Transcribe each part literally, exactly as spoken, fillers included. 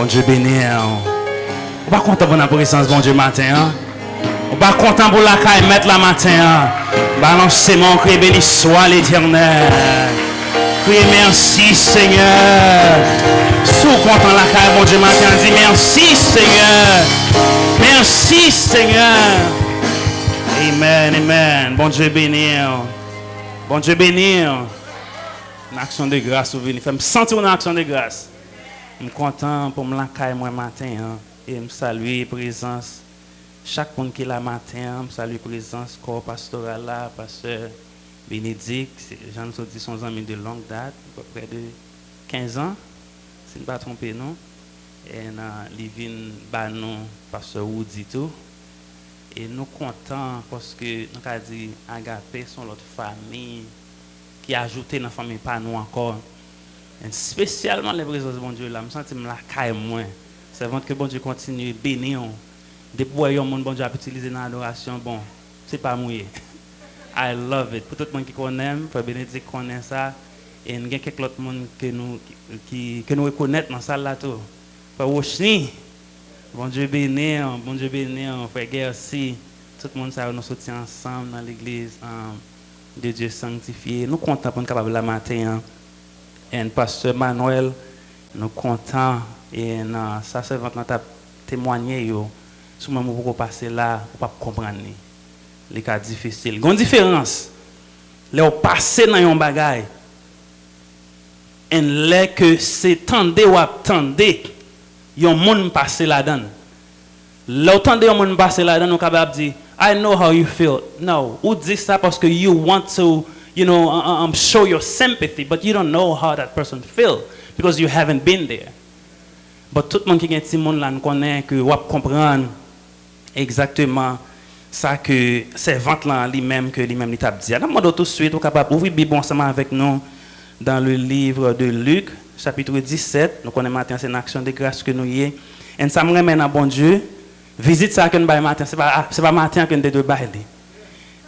Bondye beni w. Ou pa kontan pou w nan prezans Bondye maten an? Ou pa kontan pou w lakay Mèt la maten an? Balanse men w, kriye, "Béni soit l'Éternel." Kriye, "Mèsi, Senyè." Si w kontan lakay Bondye maten an, di, "Mèsi, Senyè. Mèsi, Senyè." Amen, amen. Bondye beni w. Bondye beni w. Nan aksyon de gras ou vini. Fè m santi w nan aksyon de gras. M kontan pou m lakay mwen maten an. E m salye prezans chak moun ki la maten an. M salye prezans kò pastoral la, pastè Bénédicte, se, jan n sot di, se yon zanmi de longue date, apeprè de kenz an, si n pa twonpe nou. And, uh, li vin ba nou pastè Woody tou. E nou kontan paske nou ka di Agape se yon lòt fanmi ki ajoute nan fanmi pa nou ankò. And espesyalman lè prezans Bondye la, m santi m lakay mwen. Sèvant, ke Bondye kontinye beni w. Depi w wè yon moun Bondye ap itilize nan adorasyon, bon, se pa m ou ye. I love it. Pou tout moun ki konnen m, Frè Bénédicte konnen sa. E n gen kèk lòt moun ke nou, ki, ke nou rekonèt nan sal la tou. Frè Rochny, Bondye beni w, Bondye beni w, Frè Gercy. Tout moun sa yo, nou soti ansanm nan legliz, um, de Dieu Sanctifié. Nou kontan pou n kapab la maten an. And Pastè Manuel, nou kontan. E nan sa sèvant lan t ap temwanye yo, si w menm ou poko pase la, ou p ap konprann li. Li ka difisil. Gon diferans lè w pase nan yon bagay, and lè ke se tande w ap tande yon moun pase ladan l. Lè w tande yon moun pase ladan l, ou kapab di, "I know how you feel." No, ou di sa paske you want to, you know, uh, uh, um, show your sympathy, but you don't know how that person feel because you haven't been there. But tout moun ki gen timoun la, n konnen ke w ap konprann egzakteman sa ke sèvant lan li menm, ke li menm li t ap di a. N ap mande w touswit, ou kapab ouvri Bib ou ansanm avèk nou dans le livre de Luc, chapitre dix-sept. Nou konnen maten an se nan aksyon de gras ke nou ye. And sa m renmen nan Bondye, vizit sa ke n bay maten an, se pa, se pa maten an ke n te dwe bay li.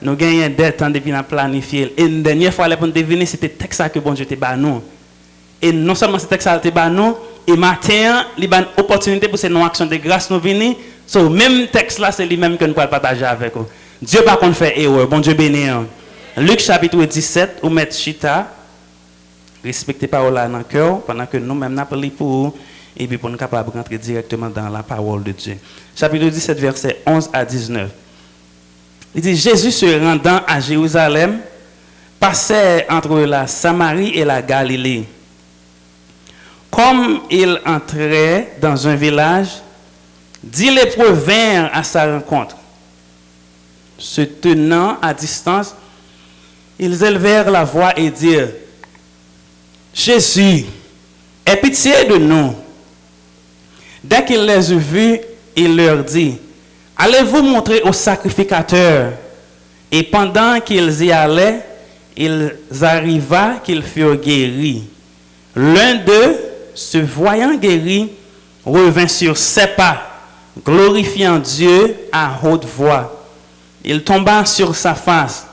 Nou genyen de tan depi n ap planifye l. E dènye fwa lè pou n te vini, se te tèks sa ke Bondye te ba nou. E non sèlman se tèks sa l te ba nou, e maten an, li ba n opòtinite pou se nan aksyon de gras nou vini. So, menm tèks la, se li menm ke n pral pataje avèk ou. Dye pa konn fè erè. Bondye beni w. Lik chapit disèt, ou mèt chita. Respekte pawòl la nan kè w, pandan ke nou menm n ap li pou ou, epi pou n kapab rantre dirèkteman dans la parole de Dieu. Chapitre dix-sept, versets onze à dix-neuf. Li di, Jésus se rendant à Jérusalem, passait entre la Samarie et la Galilée. Comme il entrait dans un village, dix lépreux vinrent à sa rencontre. Se tenant à distance, ils élevèrent la voix et dirent, Jésus, aie pitié de nous. Dès qu'il les eut vus, il leur dit, allez vous montrer au sacrificateur. Et pendant qu'ils y allaient, il arriva qu'ils furent guéris. L'un d'eux, se voyant guéri, revint sur ses pas, glorifiant Dieu à haute voix. Il tomba sur sa face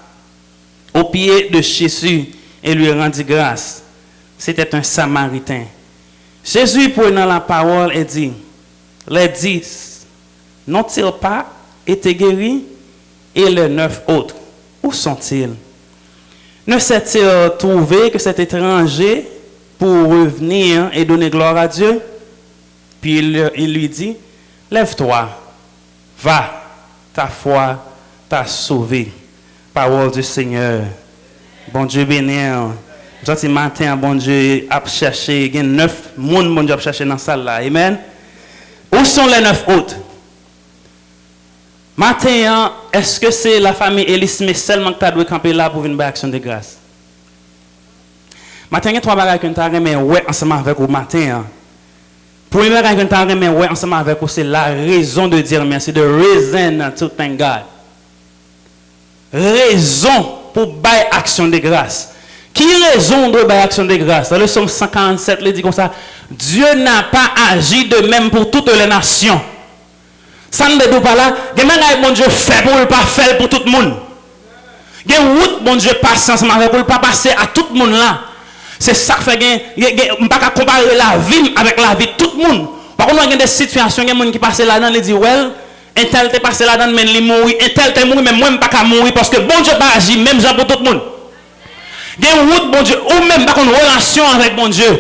aux pieds de Jésus et lui rendit grâce. C'était un Samaritain. Jésus prenant la parole et dit, les dix n'ont-ils pas été guéris? Et les neuf autres, où sont-ils? Ne s'est-il trouvé que cet étranger pour revenir et donner gloire à Dieu? Puis il, il lui dit, lève-toi, va, ta foi t'a sauvé. Parole du Seigneur. Bondye beni w. M santi maten an, Bondye ap chèche, gen nèf moun Bondye ap chèche nan sal la. Amen. Où sont les neuf autres? Maten an, èske se lafanmi Elisme sèlman ki ta dwe kanpe la pou vin bay aksyon de gras? Maten, gen twa bagay ke m ta renmen wè ansanm avèk ou maten an. Premye bagay ke m ta renmen wè ansanm avèk ou, se la raison de dire merci, the reason to thank God. Rezon pou bay aksyon de gras. Ki rezon w dwe bay aksyon de gras? Nan le Sòm san karannsèt, li di konsa, Dieu n'a pas agi de même pour toutes les nations. Sa m vle di w pa la, gen bagay Bondye fè pou ou, l pa fè l pou tout moun. Gen wout Bondye pase ansanm avèk ou, l pa pase a tout moun la. Se sa k fè gen, gen, gen, m pa ka konpare lavi m avèk lavi tout moun. Pa konn wè gen de sitiyasyon, gen moun ki pase ladan, li di, well, entèl te pase ladan, men li mouri, entèl te mouri, men mwen m pa ka mouri paske Bondye pa aji menm jan pou tout moun. Gen wout Bondye, ou menm pa konn relasyon avèk Bondye.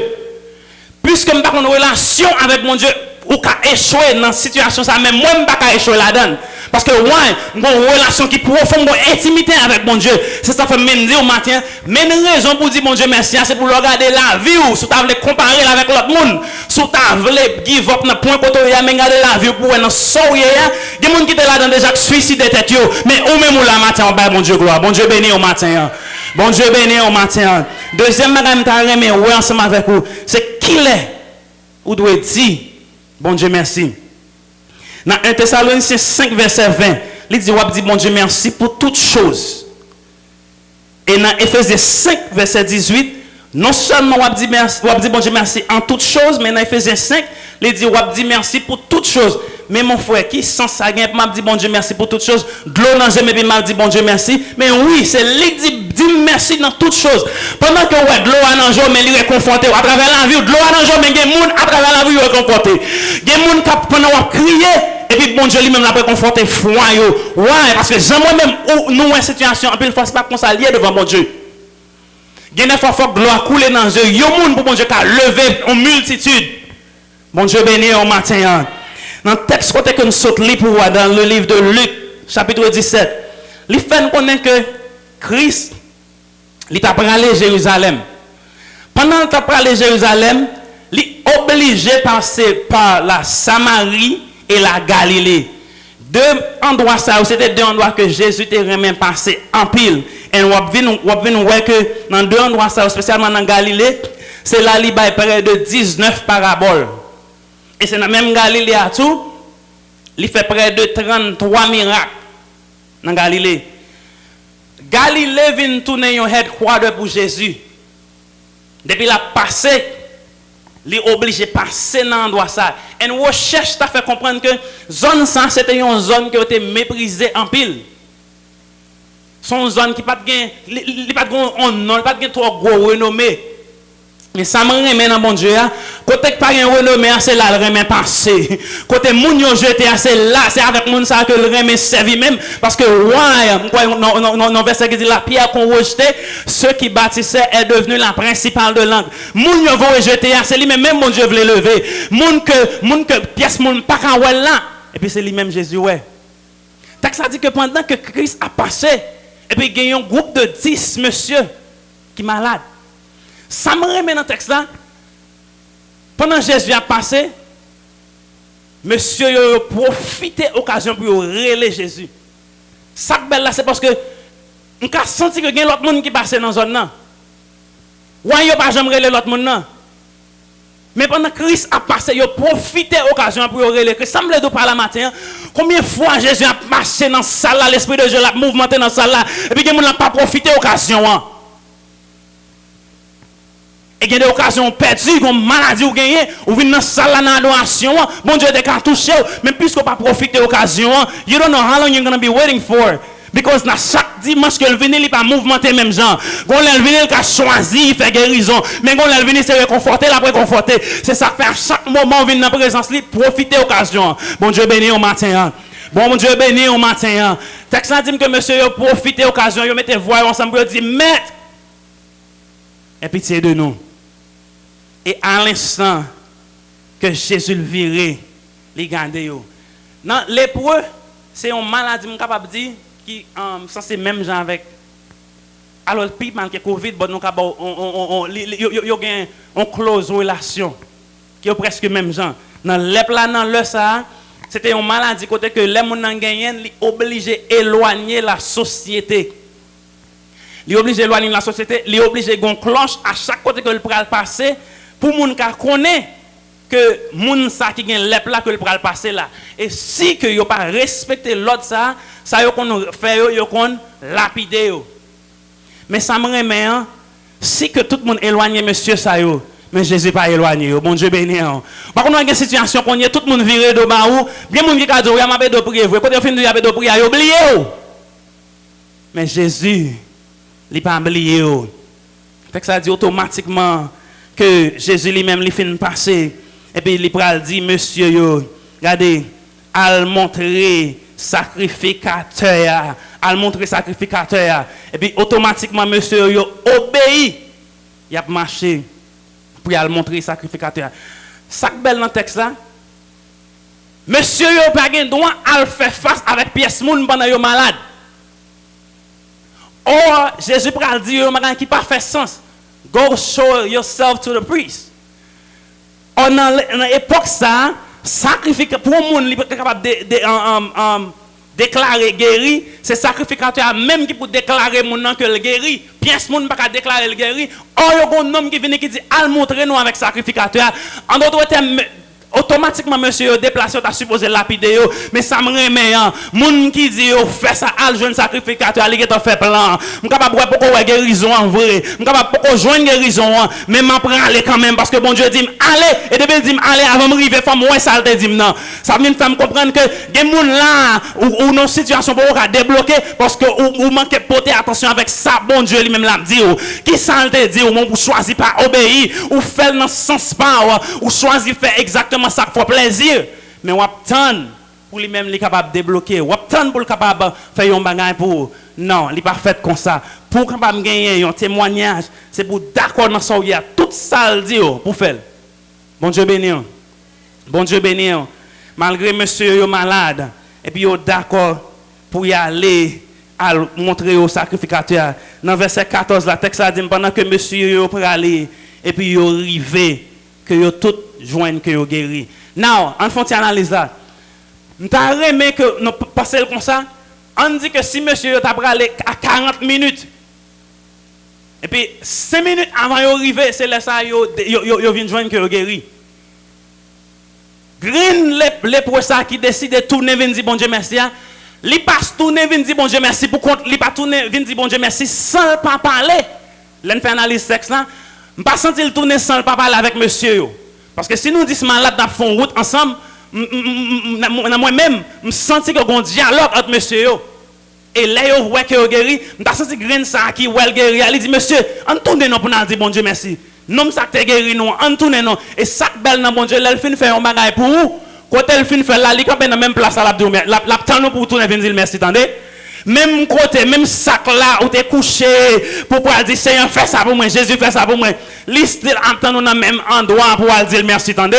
Piske m pa konn relasyon avèk Bondye, ou ka echwe nan sitiyasyon sa, men mwen m pa ka echwe ladan l. Paske, why? M gon relasyon ki pwofon, m gon entimite avèk Bondye. Se sa fè m vin di w maten an, men rezon pou di Bondye mèsi a, se pou lè w gade lavi w, si w ta vle konpare l avèk lòt moun, si w ta vle give up nan pwen kote w ye a, men gade lavi w pou w wè nan sa w ye a, gen moun ki te ladan deja k swiside tèt yo, men ou menm ou la maten an, w bay Bondye glwa. Bondye beni w maten an. Bondye beni w maten an. Dezyèm bagay m ta renmen wè ansanm avèk ou, se kilè ou dwe di Bondye mèsi. Nan en Tesalonisyen senk vèsè ven, li di w ap di Bondye mèsi pou tout choz. E nan Efezyen senk vèsè dizuit, non sèlman w ap di mèsi, w ap di Bondye mèsi an tout choz, men nan Efezyen senk, li di w ap di mèsi pou tout choz. Men mon frè, ki sans sa gen pou m ap di Bondye mèsi pou tout choz? Dlo nan je m epi m ap di Bondye mèsi. Men wi, se li k di, di m mèsi nan tout choz. Pandan ke w wè dlo a nan je w, men li rekonfòte w. Atravè lavi w, dlo a nan je w, men gen moun atravè lavi w yo rekonfòte. Gen moun k ap, pandan w ap kriye, epi Bondye li menm l ap rekonfòte fwa yo. Why? Paske jan mwen menm, ou, nou wè sitiyasyon, anpil fwa se pa konsa l ye devan Bondye. Gen de fwa fòk dlo a koule nan je yon moun pou Bondye ka leve yon miltitid. Bondye beni w maten an. Nan tèks kote ke n sot li pou ou a, dans le livre de Luc, chapitre dix-sept, li fè n konnen ke Kris, li t ap prale Jerizalèm. Pandan l t ap prale Jerizalèm, li oblije pase pa la Samari e la Galile. De andwa sa yo, se te de andwa ke Jezi te renmen pase anpil. And w ap vin, w ap vin wè ke nan de andwa sa yo, espesyalman nan Galile, se la li bay prè de diznèf parabòl. E se nan menm Galile a tou, li fè prè de tranntwa mirak nan Galile. Galile vin tounen yon headquarter pou Jezi. Depi l ap pase, li oblije pase nan andwa sa. And rechèch ta fè konprann ke zòn sa se te yon zòn ke yo te meprize anpil. Se yon zòn ki pa t gen, li, li, li pa t gen yon non, li pa t gen twò gwo renome. Men sa m renmen nan Bondye a, kote k pa gen renome a, se la l renmen pase. Kote moun yo jete a, se la, se avèk moun sa a ke l renmen sèvi menm. Paske why, m kwè nan, nan, nan, nan vèsè ki di, la pierre qu'on rejetait, ceux qui bâtissaient est devenue la principale de l'angle. Moun yo voye jete a, se li menm, menm Bondye vle leve. Moun ke, moun ke pyès moun pa ka wè l la, epi se li menm Jezi wè. Tèks la di ke pandan ke Kris ap pase, epi gen yon gwoup de dis mesye ki malad. Sa m renmen nan tèks la, pandan Jezi ap pase, mesye yo, yo pwofite okazyon pou yo rele Jezi. Sa k bèl la, se paske m ka santi ke gen lòt moun ki pase nan zòn nan. Why yo pa janm rele lòt moun nan? Men pandan Kris ap pase, yo pwofite okazyon an pou yo rele Kris. Sa m vle di w pa la maten an, konbyen fwa Jezi ap mache nan sal la, Lespri de Dye l ap mouvmante nan sal la, epi gen moun la pa pwofite okazyon an? E gen de okazyon ou pèdi, gon maladi ou genyen, ou vin nan sal la nan adorasyon an, Bondye te ka touche w, men piske w pa pwofite okazyon an, you don't know how long you're gonna be waiting for. Because nan chak dimanch ke l vini, li pa mouvmante menm jan. Gon lè l vini, l ka chwazi fè gerizon. Men gon lè l vini, se rekonfòte l ap rekonfòte. Se sa k fè a chak moman w vin nan prezans li, pwofite okazyon an. Bondye beni w maten an. Bondye beni w maten an. Tèks la di m ke mesye yo pwofite okazyon, yo mete vwa yo ansanm pou yo di, Mèt, aie pitié de nous. E a lenstan ke Jezi vire, li gade yo. Nan lepre, se yon maladi, m kapab di, ki, um, sanse menm jan avèk, alò, l pi mal ke kovid, but nou ka ba w, on, on, on, on, li, li, yo, yo, yo gen yon close relasyon, ke yo prèske menm jan. Nan lèp la, nan lè sa a, se te yon maladi kote ke lè moun nan genyen l, li oblije elwanye lasosyete. Li oblije elwanye l nan sosyete, li oblije gen yon klòch a chak kote ke l pral pase pou moun ka konnen ke moun sa ki gen lèp la ke l pral pase la. E si ke yo pa respekte lòd sa, sa yo konn fè yo, yo konn lapide yo. Men sa m renmen an, si ke tout moun elwanye mesye sa yo, men Jezi pa elwanye yo, Bondye beni an. Pa konn wè gen sitiyasyon kounye, tout moun vire do ba ou, gen moun ki ka di w, "Wi, m ap ede w priye vre." Kote yo fin di w y ap ede w priye a, yo bliye w. Men Jezi, li pa bliye yo. Tèks la di otomatikman ke Jezi li menm li fin pase, epi li pral di mesye yo, gade, al montre sakrifikatè a, al montre sakrifikatè a. Epi otomatikman mesye yo, yo obeyi, y ap mache pou y al montre sakrifikatè a. Sa k bèl nan tèks la, mesye yo pa gen dwa al fè fas avèk pyès moun pandan yo malad. Or, Jezi pral di yo yon bagay ki pa fè sans. "Go show yourself to the priest." Or, nan, nan epòk sa a, sakrifika-, pou yon moun li pa kapab de, de, an, an, an, deklare geri, se sakrifikatè a menm ki pou deklare moun nan ke l geri. Pyès moun pa ka deklare l geri. Or, yo gen yon nonm ki vini ki di, "Al montre nou avèk sakrifikatè a." An dòt tèm, otomatikman mesye yo deplase, yo ta sipoze lapide yo. Men sa m renmen an, moun ki di yo fè sa, al jwenn sakrifikatè a, li gentan fè plan an. M kapab wè poko wè gerizon an vre, m kapab poko jwenn gerizon an, men m ap prale kanmenm paske Bondye di m ale. E depi l di m ale, avan m rive, fò m wè sa l te di m nan. Sa vin fè m konprann ke gen moun la, ou, ou nan sitiyasyon pou ou ka debloke, paske ou, ou manke pote atansyon avèk sa Bondye li menm l ap di w. Ki sa l te di w, men ou chwazi pa obeyi, ou fè l nan sans pa w, ou chwazi fè egzakteman sa k fè w plezi. Men w ap tann pou li menm li kapab debloke, w ap tann pou l kapab fè yon bagay pou ou. Non, li pa fèt konsa. Pou w kapab genyen yon temwayaj, se pou w dakò nan sa w ye a, tout sa l di w pou w fè l. Bondye beni w. Bondye beni w. Malgre mesye yo malad, epi yo dakò pou y ale al montre yo sakrifikatè a. Nan vèsè katòz la, tèks la di m, pandan ke mesye yo prale, epi yo rive, ke yo tout jwenn ke yo geri. Now, ann fè yon ti analiz la. M ta renmen ke nou p-, panse l konsa. Ann di ke si mesye yo ta prale a karant minit, epi senk minit avan yo rive, se lè sa a yo, yo, yo, yo vin jwenn ke yo geri. Grenn lep-, lepre sa a ki deside tounen vin di Bondye mèsi a, li pa tounen vin di Bondye mèsi pou kont, li pa tounen vin di Bondye mèsi san l pa pale. Lè n fè analiz tèks la, m pa santi l tounen san l pa pale avèk mesye yo. Paske si nou dis malad n ap fè yon wout ansanm, m, m, m, m, nan, nan mwen menm, m santi ke gen yon dyalòg ant mesye yo. E lè yo wè ke yo geri, m ta santi grenn sa a ki wè l geri a, li di, "Mesye, ann tounen non pou n al di Bondye mèsi. Nonm sa k te geri nou an, ann tounen non." E sa k bèl nan Bondye, lè l fin fè yon bagay pou ou, kote l fin fè l la, li kanpe nan menm plas la, l ap di w mè-, l ap, l ap tann ou pou w tounen vin di l mèsi, tande. Menm kote, menm sa k la, ou te kouche, pou w pral di, "Senyè, fè sa pou mwen, Jezi, fè sa pou mwen." Li still ap tann ou nan menm andwa pou w al di l mèsi, tande.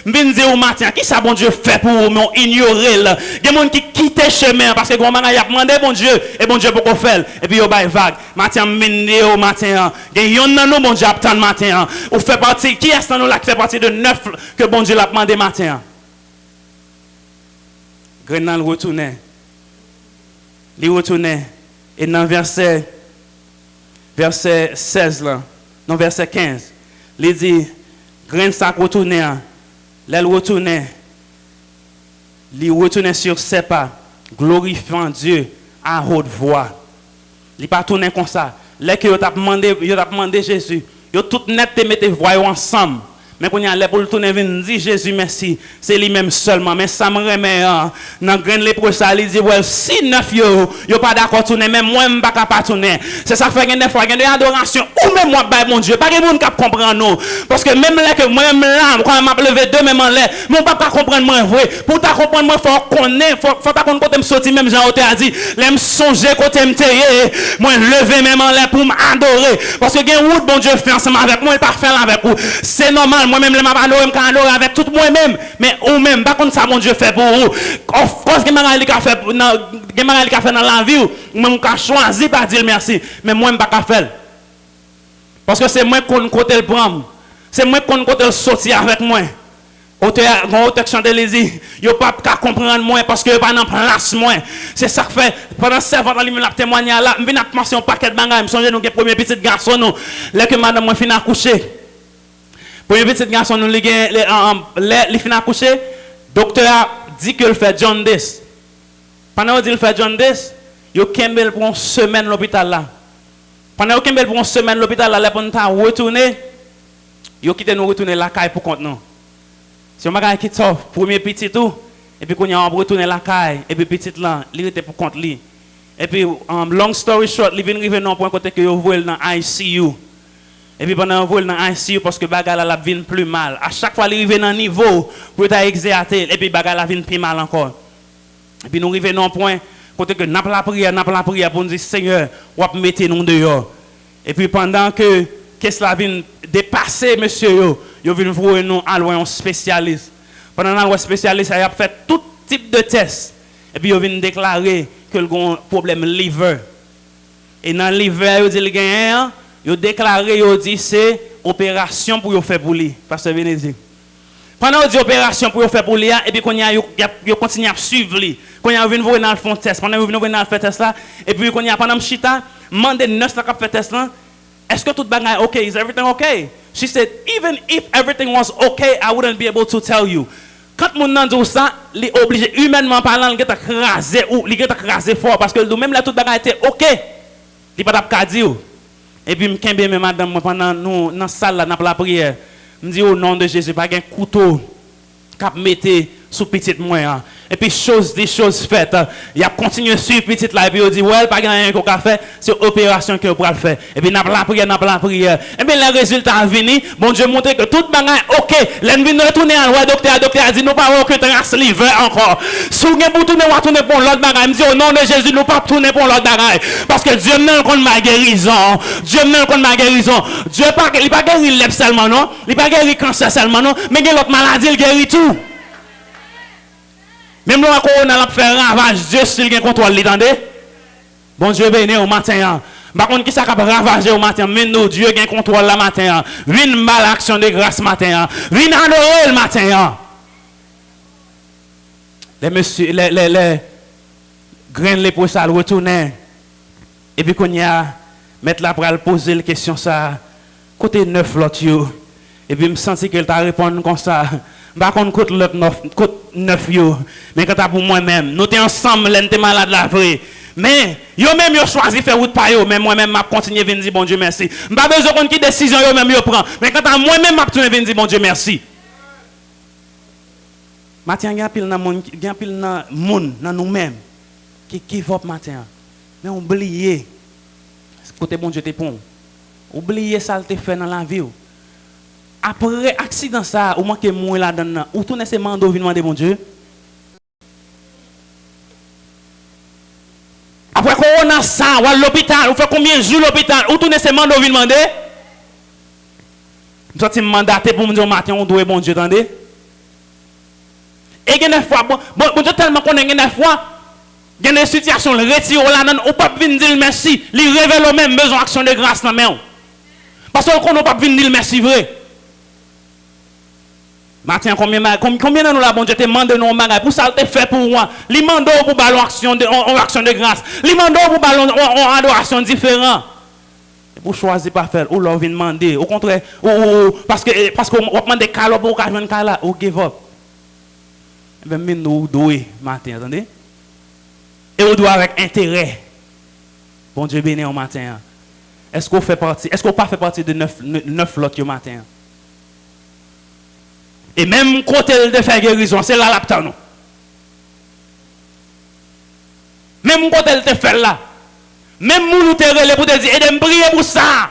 M vin di w maten an, kisa Bondye fè pou ou, men w inyore l. Gen moun ki kite chemen an paske gen yon bagay y ap mande Bondye, e Bondye poko fè l. Epi yo bay vag. Maten an, m vin di w maten an, gen yonn nan nou Bondye ap tann maten an. Ou fè pati, kiyès nan nou la ki fè pati de nèf ke Bondye l ap mande maten an? Grenn nan retounen. Li retounen. E nan vèsè, vèsè sèz lan, non, vèsè kenz, li di, grenn sa k retounen an, lè l retounen, li retounen sur ses pas, glorifiant Dieu à haute voix. Li pa tounen konsa. Lè ke yo t ap mande, yo t ap mande Jezi, yo tout nèt te mete vwa yo ansanm. Men kounye a, lè pou l tounen vin di Jezi mèsi, se li menm sèlman. Men sa m renmen an, nan grenn lepre sa, li di, "Well, si nèf yo, yo pa dakò tounen, men mwen, m pa ka pa tounen." Se sa k fè gen dèfwa, gen de adorasyon, ou menm w ap bay Bondye. Pa gen moun k ap konprann ou. Paske menm lè ke mwen menm la, m kwè m ap leve de men m anlè, men w p ap ka konprann mwen vre. Pou w ta konprann mwen, fò w konnen, fò, fò w ta konn kote m soti, menm jan otè a di, lè m sonje kote m te ye, mwen leve men m anlè pou m adore. Paske gen wout Bondye fè ansanm avèk mwen, li pa fè l avèk ou. Se nòmal, mwen menm lè m ap adore, m ka adore avèk tout mwen menm. Men ou menm, m pa konn sa Bondye fè pou ou. Of course, gen bagay li ka fè nan, gen bagay li ka fè nan lavi w, ou menm ou ka chwazi pa di l mèsi. Men mwen, m pa ka fè l. Paske se mwen k konn kote l pran m. Se mwen k konn kote l soti avèk mwen. Otè a, gon otè k chante, li di, yo p ap ka konprann mwen paske yo pa nan plas mwen. Se sa k fè, pandan sèvant lan li menm l ap temwanye a la, m vin ap panse yon pakèt bagay. M sonje nou gen premye pitit gason nou, lè ke madanm mwen fin akouche. Premye pitit gason nou, li gen, lè, an, an, lè li fin akouche, doktè a di ke l fè jaundice. Pandan yo di l fè jaundice, yo kenbe l pou yon semèn lopital la. Pandan yo kenbe l pou yon semèn lopital la, lè pou n ta retounen, yo kite nou retounen lakay pou kont nou. Se yon bagay ki tough, premye pitit ou, epi kounye a w ap retounen lakay, epi pitit lan, li rete pou kont li. Epi, um, long story short, li vin rive nan yon pwen kote ke yo voye l nan I C U. Epi pandan yo voye l nan I C U, paske bagay la, l ap vin pi mal. A chak fwa li rive nan nivo pou yo ta egzète l, epi bagay la vin pi mal ankò. Epi nou rive nan yon pwen kote ke n ap lapriyè, n ap lapriyè pou n di, Senyè, w ap mete nou deyò. Epi pandan ke kes la vin depase mesye yo, yo vin voye nou al wè yon espesyalis. Pandan n al wè espesyalis la, y ap fè tout tip de tès. Epi yo vin deklare ke l gen yon pwoblèm liver. E nan liver yo di l genyen an, yo deklare, yo di se operasyon pou yo fè pou li, Pastè Benedict. Pandan yo di operasyon pou yo fè pou li a, epi kounye a, yo, y ap, yo kontinye ap swiv li. Kounye a, yo vin voye n al fè yon tès. Pandan yo vin voye n al fè tès la, epi kounye a, pandan m chita, m mande nurse la k ap fè tès lan, èske tout bagay ok? Is everything ok? She said, even if everything was ok, I wouldn't be able to tell you. Quand moun nan di w sa, li oblije, imènman palan, li gentan kraze ou, li gentan kraze fò, paske l di w menm lè tout bagay te ok, li pa t ap ka di w. Epi m kenbe men madanm mwen pandan nou nan sal la, n ap lapriyè. M di, O non de Jezi, pa gen kouto k ap mete sou pitit mwen an. Epi choz di, choz fèt. Y ap kontinye swiv pitit la, epi yo di, Well, pa gen anyen ke w ka fè, se operasyon ke yo pral fè. Epi n ap lapriyè, n ap lapriyè. Ebyen, lè rezilta a vini, Bondye montre ke tout bagay ok. Lè n vin retounen al wè doktè a, doktè a di, Nou pa wè okenn tras liver ankò. Si w gen pou w tounen, w a tounen pou yon lòt bagay. M di, O non de Jezi, nou p ap tounen pou yon lòt bagay. Paske Dye m nan, l konn bay gerizon. Dye m nan, l konn bay gerizon. Dye pa, li pa geri lèp sèlman, non. Li pa geri kansè sèlman, non. Men gen lòt maladi, l geri tou. Menm lè w wè kowona l ap fè ravaj, Dye still gen kontwòl li, tande. Bondye beni w maten an. M pa konn kisa k ap ravaje w maten an, men nou, Dye gen kontwòl la maten an. Vin ba l aksyon de gras maten an. Vin adore l maten an. Lè mesye, lè, lè, lè grenn lepwo sa al retounen, epi kounye a, mèt la pral poze l kesyon sa a, Kote nèf lòt yo? Epi m santi ke l ta reponn konsa, M pa konn kot lòt nòf, kot nèf yo, men kanta pou mwen menm, nou te ansanm lè n te malad la vre. Men, yo menm yo chwazi fè wout pa yo, men mwen menm m ap kontinye vin di Bondye mèsi. M pa bezwen konn ki desizyon yo menm yo pran, men kanta mwen menm m ap tounen vin di Bondye mèsi. Maten an, gen anpil nan moun, gen anpil nan moun nan nou menm ki give up maten an. Men ou bliye kote Bondye te pran w. Ou bliye sa l te fè nan lavi w. Apre aksidan sa a, ou manke mouri ladan l nan, ou tounen se mande w vin mande Bondye. Apre kowona sa a, w al lopital, ou fè konbyen jou lopital, ou tounen se mande w vin mande. M santi m mandate pou m di w maten, ou dwe Bondye, tande. E gen de fwa, bon, bon, Bondye tèlman konnen gen de fwa, gen de sitiyasyon l retire w ladan l, ou p ap vin di l mèsi, li revele w menm bezwen aksyon de gras nan men w. Paske l konnen w p ap vin di l mèsi vre. Maten an, konbyen, konbyen nan nou la, Bondye te mande nou yon bagay pou sa l te fè pou ou an? Li mande w pou ba l yon aksyon de, yon, yon aksyon de gras. Li mande w pou ba l yon, yon, yon adorasyon diferan. Epi w chwazi pa fè l. Ou lè w vin mande, okontrè, ou, ou, ou, paske, paske w ap mande kay la pou w ka jwenn kay la, ou give up. Ebyen, men nou, ou dwe maten an, tande. E ou dwe avèk enterè. Bondye beni w maten an. Èske w fè pati, èske w pa fè pati de nèf, nèf lòt yo maten an? E menm kote l te fè gerizon, se la l ap tann ou. Menm kote l te fè l la. Menm moun ou te rele pou te di, ede m priye pou sa.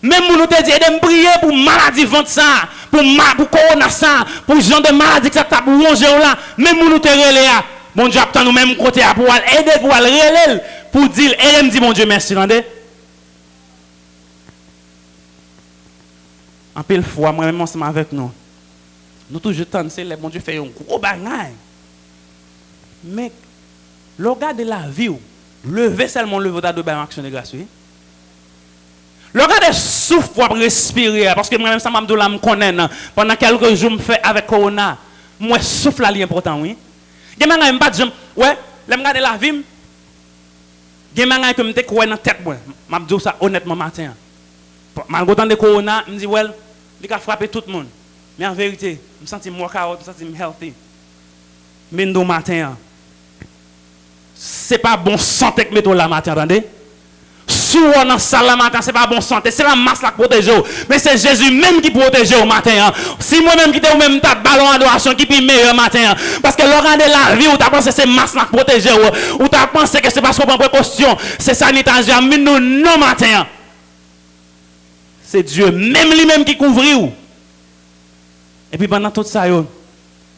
Menm moun ou te di, ede m priye pou maladi vant sa, pou ma, pou kowona sa, pou jan de maladi sa k t ap wonje w la. Menm moun ou te rele a, Bondye ap tann ou menm kote a pou w al ede l, pou w al rele l, pou w di l, ede m di Bondye mèsi, tande. Anpil fwa, mwen menm ansanm avèk nou, nou toujou tann se lè Bondye fè yon gwo bagay. Men, lè w gade lavi w, leve sèlman w leve, w ta dwe bay yon aksyon de gras, wi. Lè w gade souf w ap respire a, paske mwen menm sa m ap di w la, m konnen nan, pandan kèlke jou m fè avèk kowona, m wè souf la li enpòtan wi. Gen bagay m pa t janm, wè, lè m gade lavi m, gen bagay ke m te kwè nan tèt mwen, m ap di w sa onètman maten an. Malgre w tande kowona, m di, well, li ka frape tout moun. Men an verite, m santi m workout, m santi m healthy. M vin di w maten an, se pa bon sante k mete w la maten an, tande. Si w nan sal la maten an, se pa bon sante, se pa mas la k pwoteje w, men se Jezi menm ki pwoteje w maten an. Si mwen menm ki te ou menm, m t ap ba l yon adorasyon ki pi meyè maten an. Paske lè w gade lavi w, w ta panse se mas la k pwoteje w. Ou ta panse ke se paske w pran prekosyon, se sanitizè a, m vin di w non maten an. Se Dye menm li menm ki kouvri w. Epi pandan tout sa yo,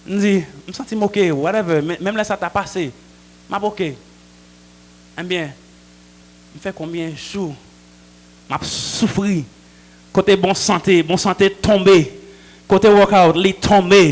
m di, m santi m oke, whatever, men, menm lè sa ta pase, m ap oke. Ebyen, m fè konbyen jou m ap soufri? Kote bon sante, bon sante tonbe. Kote workout, li tonbe.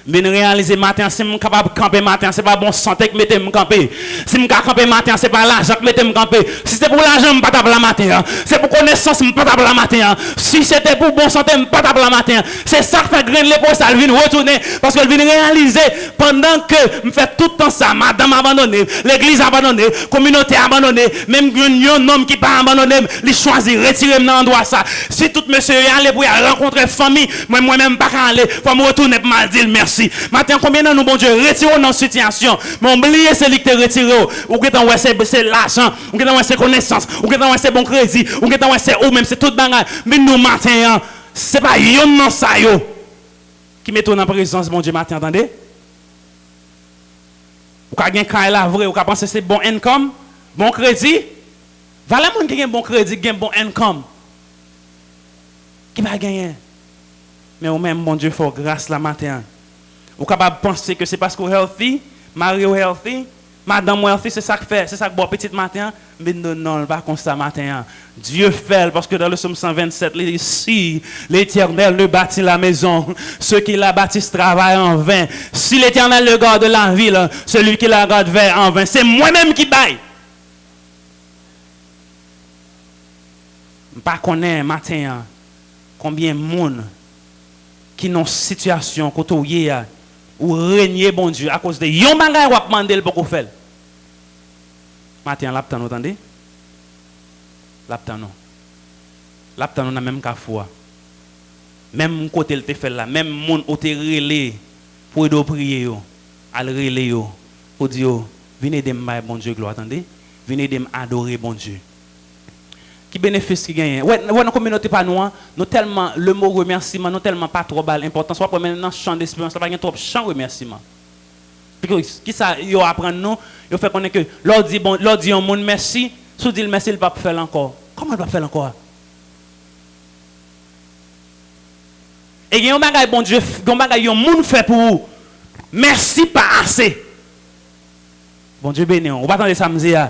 M vin reyalize maten an, si m kapab kanpe maten an, se pa bon sante k mete m kanpe. Si m ka kanpe maten an, se pa lajan k mete m kanpe. Si se pou lajan, m pa t ap la maten an. Se pou konesans, m pa t ap la maten an. Si se te pou bon sante, m pa t ap la maten an. Se sa k fè grenn lepwo sa, l vin retounen, paske l vin reyalize, pandan ke m fè tout tan sa, madanm abandone m, legliz abandone m, kominote abandone m, menm yon, yon nonm ki pa abandone m, li chwazi retire m nan andwa sa. Si tout mesye yo ale pou y al rankontre fanmi, mwen, mwen menm, m pa ka ale. Fò m retounen pou m al di l mèsi. Maten an, konbyen nan nou Bondye retire w nan sitiyasyon, men w bliye se li ki te retire w? Ou gentan wè se, se lajan, ou gentan wè se konesans, ou gentan wè se bon kredi, ou gentan wè se ou menm, se tout bagay. M vin di w maten an, se pa yonn nan sa yo ki mete w nan prezans Bondye maten an, tande. Ou ka gen kay la vre, ou ka panse se bon income, bon kredi. Valè moun ki gen bon kredi, ki gen bon income, ki pa genyen. Men ou menm, Bondye fè w gras la maten an. Ou kapab panse ke se paske w healthy, mari w healthy, madanm w healthy, se sa k fè, se sa k ba w pitit maten an. M vin di w non, l pa konsa maten an. Dye fè l, paske dans le psaume cent vingt-sept, li di, si l'Éternel ne bâtit la maison, ceux qui la bâtissent travaillent en vain. Si l'Éternel ne garde la ville, celui qui la garde veille en vain. Se mwen menm ki bay. M pa konnen maten an konbyen moun ki nan sitiyasyon kote w ye a, ou renye Bondye akoz de yon bagay w ap mande l poko fè l. Maten an, l ap tann ou, tande. L ap tann ou. L ap tann ou nan menm kafou a. Menm kote l te fè l la, menm moun ou te rele pou ede w priye yo, al rele yo, pou di yo, vin ede m bay Bondye glwa, tande. Vin ede m adore Bondye. Ki benefis ki genyen? Wè, wè nan kominote pa nou an, nou tèlman, le mo remèsiman, nou tèlman pa twò ba l enpòtans. W ap wè menm nan chan desperans la, pa gen twòp chan remèsiman. Ki, kisa yo aprann nou? Yo fè konnen ke lè w di bon, lè w di yon moun mèsi, si w di l mèsi, l p ap fè l ankò. Kòman l p ap fè l ankò a? E gen yon bagay Bondye, f- gen yon bagay yon moun fè pou ou, mèsi pa ase. Bondye beni w. Ou pa tande sa m di a?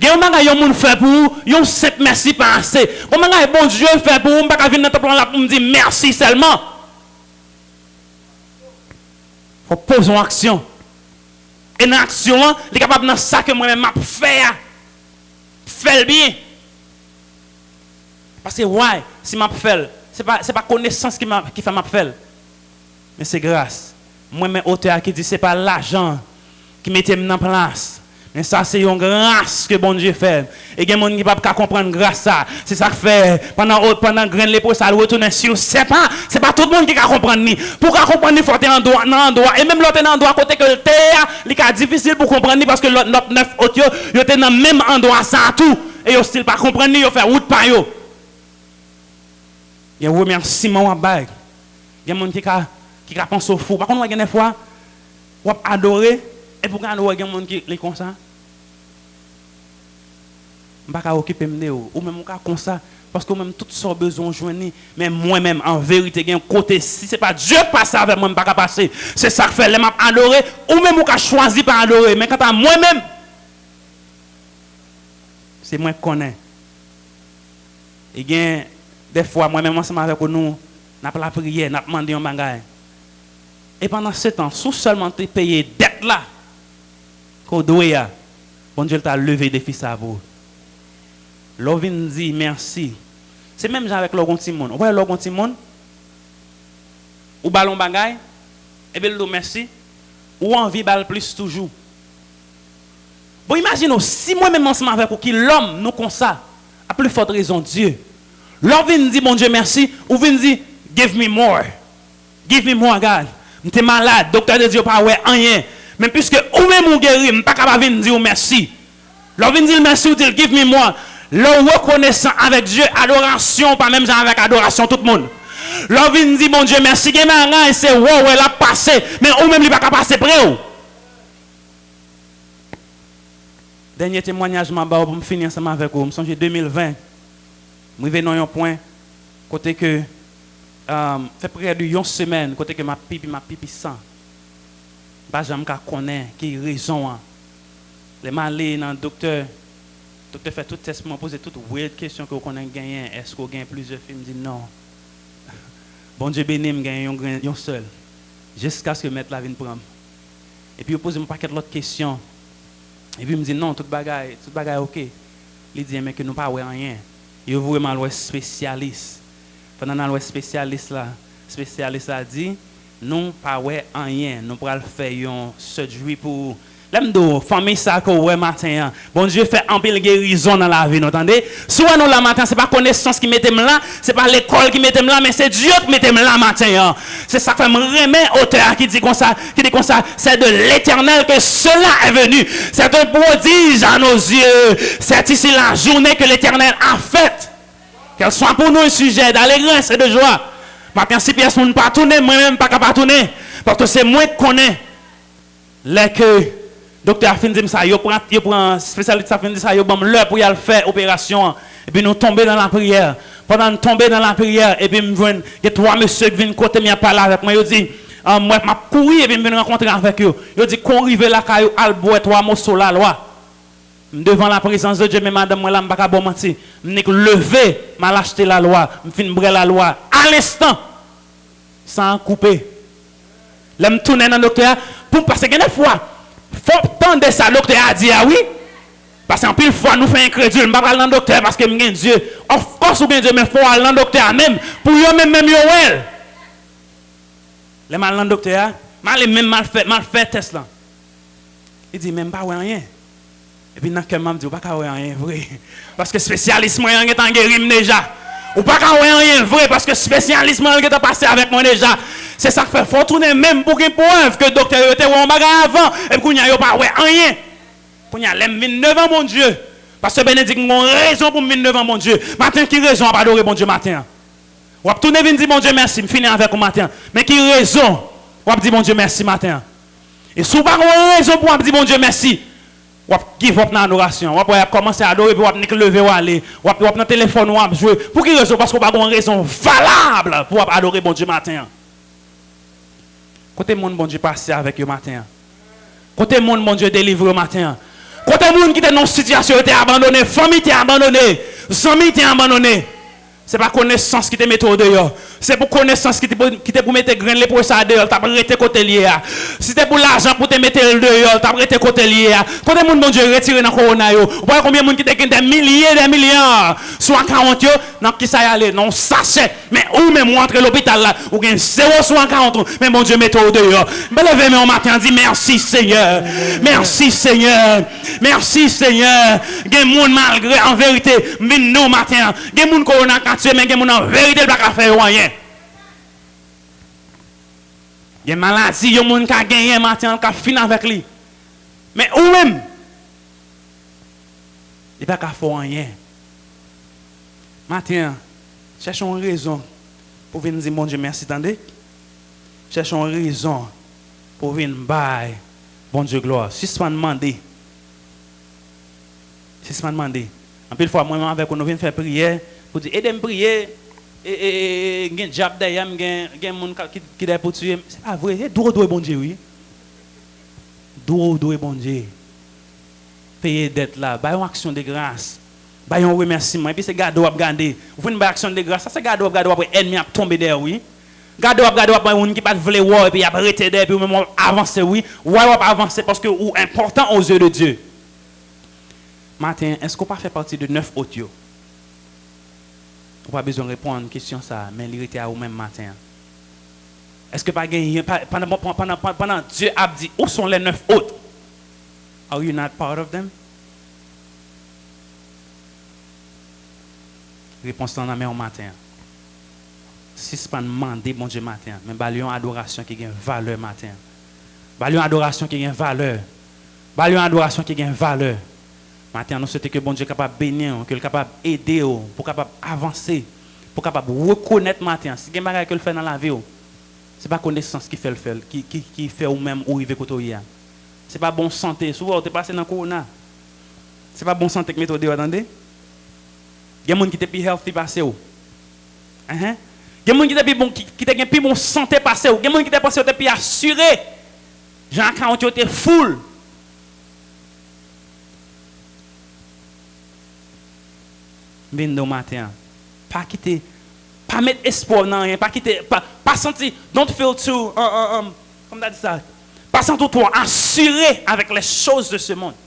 Gen yon bagay yon moun fè pou ou, yon senp mèsi pa ase. Gen yon bagay Bondye fè pou ou, m pa ka vin nan tanp lan la pou m di mèsi sèlman. Fò w poze yon aksyon. E nan aksyon an, li kapab nan sa ke mwen menm m ap fè a. Fè l byen. Paske, why? Si m ap fè l, se pa, se pa konesans ki, m a- ki fè m ap fè l. Men se gras. Mwen, men otè a ki di se pa lajan ki mete m nan plas. Men sa se yon gras ke Bondye fè. E gen moun ki p ap ka konprann gras sa. Se sa k fè, pandan, pandan grenn lepwo sa al retounen sou sèpan, se pa tout moun ki ka konprann li. Pou w ka konprann li, fò w te andwa, nan andwa. E menm lè w te nan andwa kote ke l te ye a, li ka difisil pou w konprann li, paske lòt, lòt nèf ot yo, yo te nan menm andwa sa a tou. E yo still pa konprann li, yo fè wout pa yo. Gen remèsiman w ap bay. Gen moun ki ka, ki ka panse w fou. Pa konn wè gen dèfwa, w ap adore, epi w gade w wè gen moun ki, li konsa. M pa ka okipe m de ou. Ou menm ou ka konsa, paske ou menm tout sa w bezwen ou jwenn li. Men mwen menm, an verite, gen kote, si se pa Dye k pase avè mwen, m pa ka pase. Se sa k fè, lè m ap adore, ou menm ou ka chwazi pa adore. Men kanta mwen menm, se mwen k konnen. E gen dèfwa, mwen menm ansanm avèk ou, nou, n ap lapriyè, n ap mande yon bagay. E pandansetan, si w sèlman te peye dèt la ke w dwe a, Bondye l ta leve defi sa pou ou. Lè w vin di mèsi, Se menm jan avèk lè w gen yon timoun. Ou wè lè w gen yon timoun, ou ba l yon bagay, epi l di w mèsi, ou anvi ba l plis toujou. Bon, imajine w, si mwen menm ansanm avèk ou ki lòm, nou konsa, à plus forte raison Dye. Lè w vin di Bondye mèsi, ou vin di, "Give me more. Give me more, God. M te malad, doktè te di yo pa wè anyen. Men piske ou menm ou geri, m pa ka pa vin di w mèsi." Lè w vin di l mèsi, ou di l, "Give me more." Lè w rekonesan avèk Dye, adorasyon w pa menm jan avèk adorasyon tout moun. Lè w vin di Bondye mèsi, gen bagay se wè w wè l ap pase, men ou menm li pa ka pase pre w. Dènye temwanyaj m ap ba w pou m fini ansanm avèk ou. M sonje de mil ven, m rive nan yon pwen kote ke, um, fè prè de yon semèn, kote ke m ap pipi, m ap pipi san. M pa janm ka konnen ki rezon an. Lè m ale nan doktè, doktè fè tout tès pou mwen, poze tout weird kesyon ke w konnen genyen. Èske w gen plizyè fi? M di non. Bondye beni m, genyen yon grenn, yon sèl. Jiskaske mèt la vin pran m. Epi yo poze m yon pakèt lòt kesyon. Epi m di, "Non, tout bagay, tout bagay oke." Li di, "Enben ke nou pa wè anyen." Yo voye m al wè espesyalis. Pandan n al wè espesyalis la, espesyalis la di, "Nou pa wè anyen, nou pral fè yon surgery pou ou." Lè m di w, fanmi sa ke w wè maten an, Bondye fè anpil gerizon nan lavi nou, tande. Si w wè nou la maten an, se pa konesans ki mete m la, se pa lekòl ki mete m la, men se Dye ki mete m la maten an. Se sa k fè m renmen otè a ki di konsa, ki di konsa, "C'est de l'Éternel que cela est venu. C'est un prodige à nos yeux. C'est ici la journée que l'Éternel a faite. Qu'elle soit pour nous un sujet d'allégresse et de joie." Maten an, si pyès moun pa tounen, mwen menm m pa ka pa tounen. Paske se mwen k konnen. Lè ke doktè a fin di m sa, yo pran, yo pran, espesyalis la fin di sa, yo ban m lè pou y al fè operasyon an. Epi nou tonbe nan lapriyè. Pandan n tonbe nan lapriyè, epi m jwenn gen twa mesye ki vin kote m, y ap pale avèk mwen. Yo di, ah, mwen, m ap kouri, epi m vin rankontre avèk yo. Yo di, "Kon w rive lakay ou, al bwè twa moso lalwa." M devan laprezans de Dye, men madanm mwen la, m pa ka ba w manti. M nik leve, m al achte lalwa, m fin bwè lalwa. A lenstan, san an koupe. Lè m tounen nan doktè a, pou, paske gen de fwa, fò w tande sa doktè a di a, wi. Paske anpil fwa, nou fè enkredil, "M pa pral nan doktè paske m gen Dye." Of course, ou gen Dye, men fò w al nan doktè a menm, pou yo menm, menm yo wè l. Lè m al nan doktè a, m ale menm, m al fè, m al fè tès lan. Li di, "Men m pa wè anyen." Epi nan kè m, m ap di, "Ou pa ka wè anyen vre." Paske espesyalis mwen an gentan geri m deja. "Ou pa ka wè anyen vre, paske espesyalis mwen an gentan pase avèk mwen deja." Se sa k fè, fò w tounen menm pou gen prèv ke doktè yo te wè yon bagay avan, epi kounye a yo pa wè anyen. Kounye a, lè m vin devan Bondye, Pastè Benedik, m gon rezon pou m vin devan Bondye. Maten, ki rezon w ap adore Bondye maten an? W ap tounen vin di Bondye mèsi, m fini avèk ou maten an. Men ki rezon w ap di Bondye mèsi maten an? E si w pa gon rezon pou w ap di Bondye mèsi, w ap give up nan adorasyon. W ap wè y ap kòmanse adore, epi w ap nik leve w ale. W ap, w ap nan telefòn ou, w ap jwe. Pou ki rezon? Paske w pa gon rezon valab pou w ap adore Bondye maten an. Kote moun Bondye pase avèk yo maten an? Kote moun Bondye delivre yo maten an? Kote moun ki te nan yon sitiyasyon yo te abandone, fanmi te abandone, zanmi te abandone? Se pa konesans ki te mete w deyò. Se pou konesans ki te pou, ki te pou mete grenn lepwo sa a deyò, l t ap rete kote l ye a. Si te pou lajan pou te mete l deyò, l t ap rete kote l ye a. Kote moun Bondye retire nan kowona yo? Ou pa wè konbyen moun ki te gen dè milye, dè milya sou akawont yo? Nan kisa y ale? Nan yon sachè. Men ou menm, ou antre lopital la, ou gen zewo sou akawont ou, men Bondye mete w deyò. Leve men w maten an, di, "Mèsi, Senyè. Mèsi, Senyè. Mèsi, Senyè." Gen moun, malgre, an verite, m vin di w maten an, gen moun kowona ka tiye, men gen moun an verite, l pa ka fè yo anyen. Gen maladi yon moun ka genyen maten an, l ka fin avèk li. Men ou menm, li pa ka fè w anyen. Maten an, chèche yon rezon pou vin di Bondye mèsi, tande. Chèche yon rezon pou vin bay Bondye glwa. Sispann mande. Sispann mande. Anpil fwa, mwen menm avèk ou, nou vin fè priyè pou di, "Ede m priye, e, e, e, e, gen dyab dèyè m, gen, gen moun ka, ki, ki dèyè pou tiye m." Se pa vre, se dwe w dwe Bondye, wi. Dwe w dwe Bondye. Peye dèt la, bay yon aksyon de gras, bay yon remèsiman, epi se gade w ap gade. Ou fin bay aksyon de gras, sa se gade w ap gade, w ap wè ènmi ap tonbe dèyè w, wi. Gade w ap gade, w ap wè moun ki pa t vle wè w, epi y ap rete dèyè, epi ou menm w ap avanse, wi. Why w ap avanse? Paske ou enpòtan aux yeux de Dieu. Maten an, èske w pa fè pati de nèf ot yo? Ou pa bezwen reponn kesyon sa a, men li rete a ou menm maten an. Èske pa gen, pa, pandan, pandan, pandan, pandan Dye ap di, où sont les neuf autres? Are you not part of them? Repons lan nan men w maten an. Sispann mande Bondye maten an, men ba l yon adorasyon ki gen valè maten an. Ba l yon adorasyon ki gen valè. Ba l yon adorasyon ki gen valè. Maten an, nou swete ke Bondye kapab beni w, ke l kapab ede w pou w kapab avanse, pou w kapab rekonèt maten an. Si gen bagay ke l fè nan lavi w, se pa konesans ki fè l fè l, ki, ki, ki fè ou menm ou rive kote w ye a. Se pa bon sante. Si w wè w te pase nan kowona, se pa bon sante k mete w deyò, tande. Gen moun ki te pi healthy pase w. Enhen. Gen moun ki te pi bon, ki, ki te gen pi bon sante pase w. Gen moun ki te panse yo te pi asire. Jan akawont yo te full. M vin di w maten an, pa kite, pa met espwa w nan anyen, pa kite, pa, pa santi, don't feel too, uh, uh, um, kòman ta di sa? Pa santi w twò asire avèk les choses de ce monde.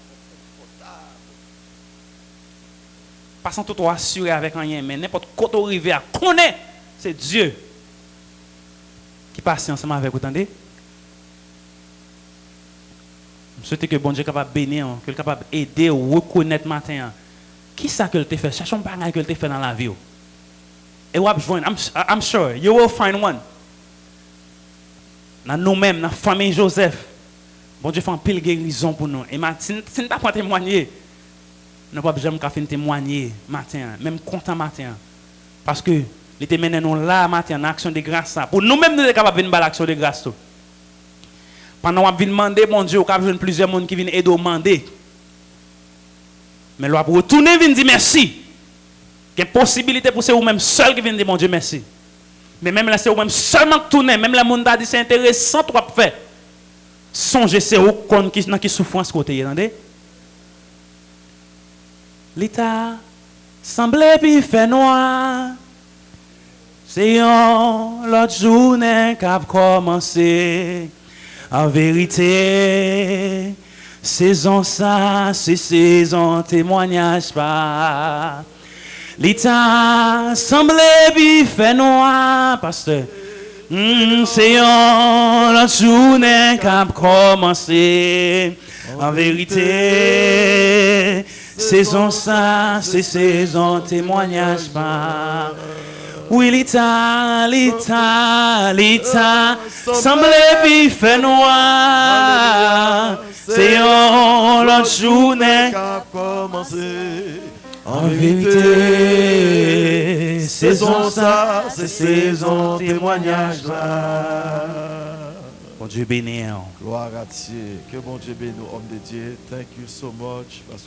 Pa santi w twò asire avèk anyen, men nenpòt kote w rive a, konnen se Dye ki pase ansanm avèk ou, tande. M swete ke Bondye kapab beni w, ke l kapab ede w rekonèt maten an kisa ke l te fè, chache yon bagay ke l te fè nan lavi w. E w ap jwenn, I'm, I'm sure you will find one. Nan nou menm, nan fanmi Joseph, Bondye fè anpil gerizon pou nou. E ma, si n, si n ta pran temwanye, nou p ap janm ka fin temwanye maten an. Men m kontan maten an. Paske li te mennen nou la maten an, nan aksyon de gras sa. Pou nou menm, nou te kapab vin ba l aksyon de gras tou. Pandan w ap vin mande Bondye, ou ka ap jwenn plizyè moun ki vin ede w mande. Men lè w ap retounen vin di mèsi, gen posibilite pou se ou menm sèl ki vin di Bondye mèsi. Men menm lè se ou menm sèlman k tounen, menm lè moun ta di se enteresan w ap fè, sonje se ou k konn ki, nan ki soufrans ke w te ye, tande. Li ta sanble pi fè nwa. Se yon lòt jounen k ap kòmanse. An verite, sezon sa, se sezon temwanyaj pa. Li ta sanble pi fè nwa, pastè. Mm, se yon lòt jounen k ap kòmanse. An verite, sezon sa, se sezon temwanyaj pa. Wi, li ta, li ta, li ta sanble pi fè nwa. Se yon lòt jounen k ap kòmanse. An verite, sezon sa, se sezon temwanyaj la. Bondye beni w. Gloire à Dieu. Que Bondye beni w, homme de Dieu. Thank you so much, Pastor.